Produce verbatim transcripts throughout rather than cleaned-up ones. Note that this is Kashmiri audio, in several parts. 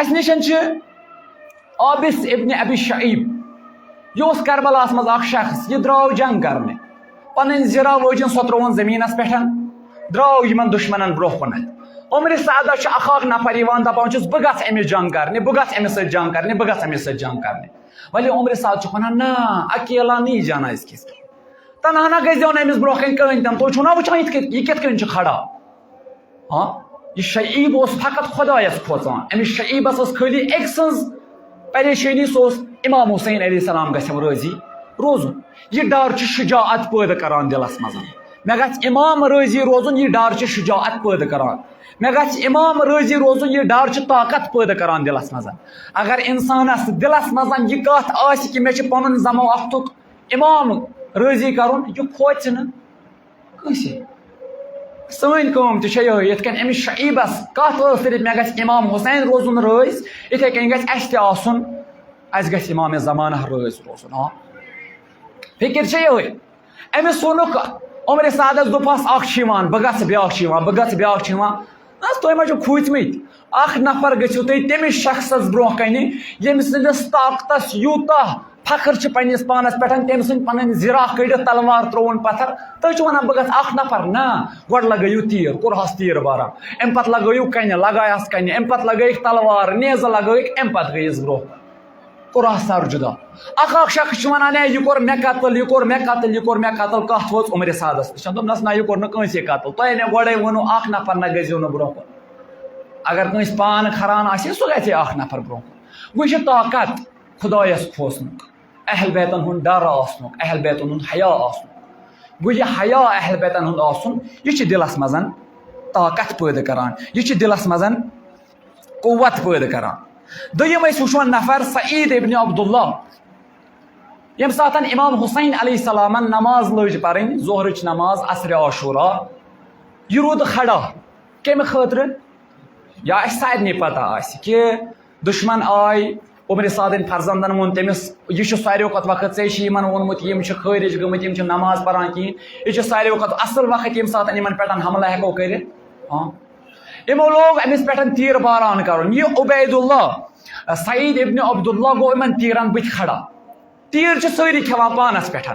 اسہِ نِش چھِ عابس ابن ابی شعیب۔ یہِ اوس کربلاہس منٛز اکھ شخص، یہِ درٛاو جنگ کرنہِ۔ پنٕنۍ زِرا وٲجِن سۄ ترٛووُن زٔمیٖنس پٮ۪ٹھ، درٛاو یِمن دُشمنن برٛونٛہہ کُنتھ۔ عمر سعدس چھُ اکھ اکھ نفر یِوان، دپان چھُس، "بہٕ گژھٕ أمِس جنگ کرنہِ، بہٕ گژھٕ أمِس سۭتۍ جنگ کرنہِ، بہٕ گژھٕ أمِس سۭتۍ جنگ کرنہِ۔" ولی عمر سعد چھُکھ ونان، "نہ، اکیلا نہیں جانا اس کے ساتھ۔ تنہا نہ گژھِ دیُن أمِس برٛونٛہہ کنہِ کٕہٕنۍ تہِ نہٕ۔ تُہۍ چھِو نا وٕچھان یِتھ کٔنۍ، یہِ کِتھ کٔنۍ چھُ کھڑا؟" ہاں، یہِ شعیب اوس فقط خۄدایس کھوژان۔ أمِس شعیبس ٲس خٲلی أکۍ سٕنٛز پریشٲنی، سُہ اوس امام حسین علیہ السلام گژھٮ۪م رٲضی روزُن۔ یہِ ڈر چھُ شجاعت پٲدٕ کران دِلس منٛز۔ مےٚ گژھِ امام رٲضی روزُن، یہِ ڈر چھُ شجاعت پٲدٕ کران۔ مےٚ گژھِ امام رٲضی روزُن، یہِ ڈر چھُ طاقت پٲدٕ کران دِلس منٛز۔ اگر انسانس دِلس منٛز یہِ کتھ آسہِ کہِ مےٚ چھُ پنُن زمو وقتُک امام رٲضی کرُن، یہِ کھوژِ نہٕ کٲنٛسے۔ سٲنۍ کٲم تہِ چھےٚ یِہوٚے، یِتھ کٔنۍ أمِس شعیبس کتھ ٲس کٔرِتھ، مےٚ گژھِ امام حسین روزُن رٲضۍ، یِتھے کٔنۍ گژھِ اسہِ تہِ آسُن، اسہِ گژھِ امام زمانہ رٲضۍ روزُن۔ ہاں، فکر چھےٚ یِہوٚے۔ أمِس ووٚنُکھ، عمر سعدس دوٚپہس، "اکھ چھُ یِوان، بہٕ گژھٕ، بیٛاکھ چھُ یِوان، بہٕ گژھٕ، بیٛاکھ چھُ یِوان۔" نہ حظ، تُہۍ ما چھِو کھوٗژمٕتۍ؟ اکھ نفر گٔژھِو تُہۍ تٔمِس شخصس برٛونٛہہ کنہِ، ییٚمہِ سٕنٛدِس طاقتس یوٗتاہ فخر چھُ پننِس پانس پٮ۪ٹھ، تٔمۍ سٕنٛدۍ پنٕنۍ زِرا کٔڑِتھ تلوار ترٛووُن پتھر۔ تُہۍ چھِو ونان، "بہٕ گژھٕ اکھ نفر؟" نہ، گۄڈٕ لگٲیِو تیٖر، کوٚرہَس تیٖر باران، امہِ پتہٕ لگٲیِو کنہِ، لگایس کنہِ، امہِ پتہٕ لگٲیِکھ تلوار، نیزٕ لگٲیِکھ، امہِ پتہٕ گٔیِس برٛونٛہہ۔ کوٚر اَتھ سر جُدا۔ اکھ اکھ شخص چھُ وَنان، "ہے، یہِ کوٚر مےٚ قتل، یہِ کوٚر مےٚ قتل، یہِ کوٚر مےٚ قتل۔" کَتھ وٲژ عمرِ سعدس نِش؟ دوٚپنَس، "نہ، یہِ کوٚر نہٕ کٲنٛسے قتل۔ تۄہہِ مےٚ گۄڈَے ووٚنوُ، اکھ نفر نہ گٔژھِو نہٕ برٛونٛہہ کُن۔ اگر کٲنٛسہِ پان کھران آسہِ، سُہ گژھِ اکھ نفر برٛونٛہہ کُن۔" وۄنۍ چھُ طاقت خۄدایَس کھوژنُک، اہل بیتَن ہُنٛد ڈر آسنُک، اہل بیتَن ہُنٛد حیا آسنُک۔ گوٚو، یہِ حیا اہل بیتَن ہُنٛد آسُن، یہِ چھُ دِلَس منٛز طاقت پٲدٕ کران، یہِ چھُ دِلَس منٛز قوت پٲدٕ کران۔ دوٚیِم أسۍ وٕچھو نفر سعید ابن عبداللہ۔ ییٚمہِ ساتَن امام حسین علیہ السلامن نماز لٔج پرٕنۍ، ظہرٕچ نماز، عصرِ عاشورا، یہِ روٗد کھڑا۔ کَمہِ خٲطرٕ؟ یا اَسہِ سارنٕے پتہ آسہِ کہِ دُشمن آے، عمرِ سعدٕنۍ فرزندن ووٚن تٔمِس، "یہِ چھُ ساروٕے کھۄتہٕ وقت، ژےٚ چھِ یِمن ووٚنمُت، یِم چھِ خٲرج گٔمٕتۍ، یِم چھِ نماز پران کِہیٖنۍ، یہِ چھُ ساروٕے کھۄتہٕ اصل وقت، ییٚمہِ ساتَن یِمن پٮ۪ٹھ حملہٕ ہٮ۪کو کٔرِتھ۔" ہاں۔ یِمو لوگ أمِس پٮ۪ٹھ تیٖر باران کرُن۔ یہِ عبید اللہ، سعید ابن عبداللہ گوٚو یِمن تیٖرن بٕتھِ کھڑا۔ تیٖر چھِ سٲری کھٮ۪وان پانس پٮ۪ٹھ۔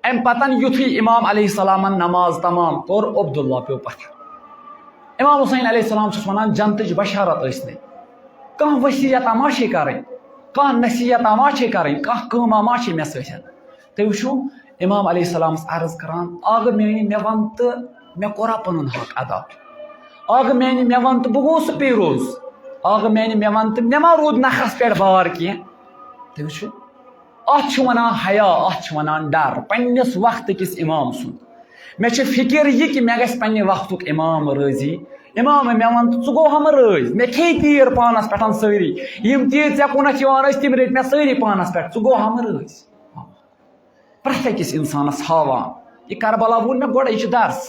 اَمہِ پتن یُتھُے امام علیہ السلامن نماز تمام کوٚر، عبداللہ پیوٚو پتھر۔ امام حسین علیہ السلام چھُس ونان، "جنتٕچ بشارت ٲسۍ نَے۔ کانٛہہ وصیتہ ما چھے کرٕنۍ؟ کانٛہہ نصیحتہ ما چھے کرٕنۍ؟ کانٛہہ کٲمہ ما چھے مےٚ سۭتۍ؟" تُہۍ وٕچھِو، امام علیہ السلامس عرض کران، "آغا میٲنۍ، مےٚ وَن تہٕ مےٚ کوٚرا پنُن حق ادا؟ آغا میانہِ، مےٚ وَن تہٕ بہٕ گوٚوُس پیروز؟ آغا میانہِ، مےٚ وَن تہٕ مےٚ ما روٗد نکھس پٮ۪ٹھ بار کینٛہہ؟" تُہۍ وٕچھِو، اتھ چھِ ونان حیا، اتھ چھِ ونان ڈر پننِس وقتہٕ کِس امام سُنٛد۔ مےٚ چھِ فکر یہِ کہِ مےٚ گژھِ پننہِ وقتُک امام رٲضی۔ امام، مےٚ وَن تہٕ ژٕ گوٚو ہم رٲضۍ، مےٚ کھیٚیہِ تیٖر پانس پٮ۪ٹھ سٲری۔ یِم تیٖر ژےٚ کُنتھ یِوان ٲسۍ، تِم رٔٹۍ مےٚ سٲری پانس پٮ۪ٹھ، ژٕ گوٚو ہم رٲضۍ۔ پرٛٮ۪تھ أکِس اِنسانَس ہاوان۔ یہِ کربلا ووٚن مےٚ گۄڈَے، یہِ چھُ درس۔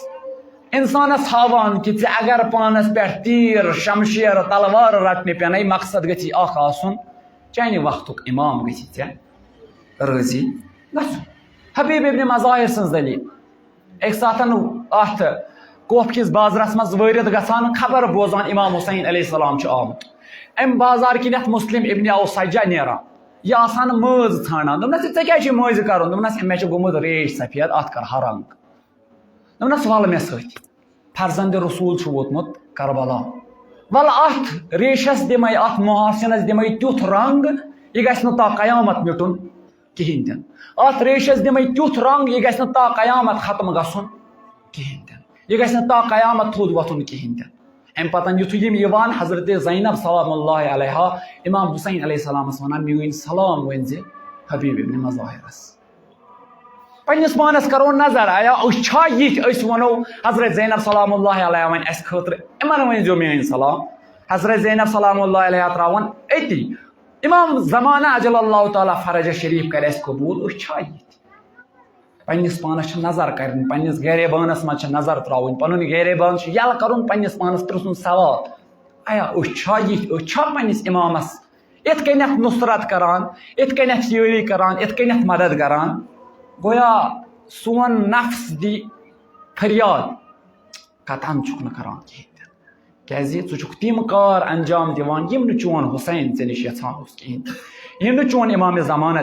اِنسانَس ہاوان کہِ ژےٚ اگر پانَس پٮ۪ٹھ تیٖر، شمشیر، تلوار رٹنہِ پٮ۪نَے، مقصد گژھی اکھ آسُن، چانہِ وقتُک اِمام گژھی ژےٚ رٲضی گژھُن۔ حبیب ابن مظاہر سٕنٛز دٔلیٖل۔ اَکہِ ساتَن اَتھ کوفہٕ کِس بازرَس منٛز وٲرِد گژھان، خبر بوزان اِمام حسین علیہ السلام چھُ آمُت۔ اَمہِ بازار کِنٮ۪تھ مسلم ابن اوسجہ نیران۔ یہِ آسان مٲنٛز ژھانڈان۔ دوٚپنَس، "ژےٚ کیٛازِ چھُے مٲنٛزِ کَرُن؟" دوٚپنَس، "مےٚ چھُ گوٚمُت ریش سفید، اَتھ کَر ہا رنٛگ۔" دوٚپنَس، "وَلہٕ مےٚ سۭتۍ۔ فرزند رسول چھُ ووتمُت کربلا۔ وَلہٕ اَتھ ریشَس دِمَے، اَتھ محاسنَس دِمَے تیُتھ رنٛگ، یہِ گژھِ نہٕ تا قیامت مِٹُن کِہیٖنۍ تہِ نہٕ۔ اَتھ ریشَس دِمَے تیُتھ رنٛگ، یہِ گژھِ نہٕ تا قیامت ختم گژھُن کِہیٖنۍ تہِ نہٕ۔ یہِ گژھِ نہٕ تا قیامت تھوٚد وۄتھُن کِہیٖنۍ تہِ نہٕ۔" اَمہِ پَتَن یُتھُے یِم یِوان، حضرت زینب سلام اللہ علیہا، امام حسین علیہ السلامَس وَنان، "میٲنۍ سلام ؤنۍ زِ حبیب ابن مظاہرس۔" پننِس پانس کرو نظر، آیا أسۍ چھا یِتھۍ؟ أسۍ ونو حضرت زینب سلام اللہ علیہا وۄنۍ اسہِ خٲطرٕ، یِمن ؤنۍ زیو میٲنۍ سلام۔ حضرت زینب سلام اللہ علیہا تراون أتی۔ امام زمانہ عجل اللہ تعالیٰ فرجہ شریف کرِ اسہِ قبول، أسۍ چھا یِتھۍ؟ پننِس پانس چھِ نظر کرٕنۍ، پننِس گریبانس منٛز چھِ نظر تراوٕنۍ، پنُن گریبان چھُ یلہٕ کرُن، پننِس پانس پرژھُن سوال، آیا أسۍ چھا یِتھۍ؟ أسۍ چھا پننِس امامس یِتھ کٔنٮ۪تھ نصرت کران، یِتھ کٔنٮ۪تھ یٲری کران، یِتھ کٔنٮ۪تھ مدد کران؟ گویا سون نفس دی فریاد، قطعاً چھُکھ نہٕ کران کِہیٖنۍ تہِ نہٕ۔ کیازِ ژٕ چھُکھ تِم کار انجام دِوان، یِم نہٕ چون حسین ژےٚ نِش یژھان اوس کِہیٖنۍ، یِم نہٕ چون امام زمانہ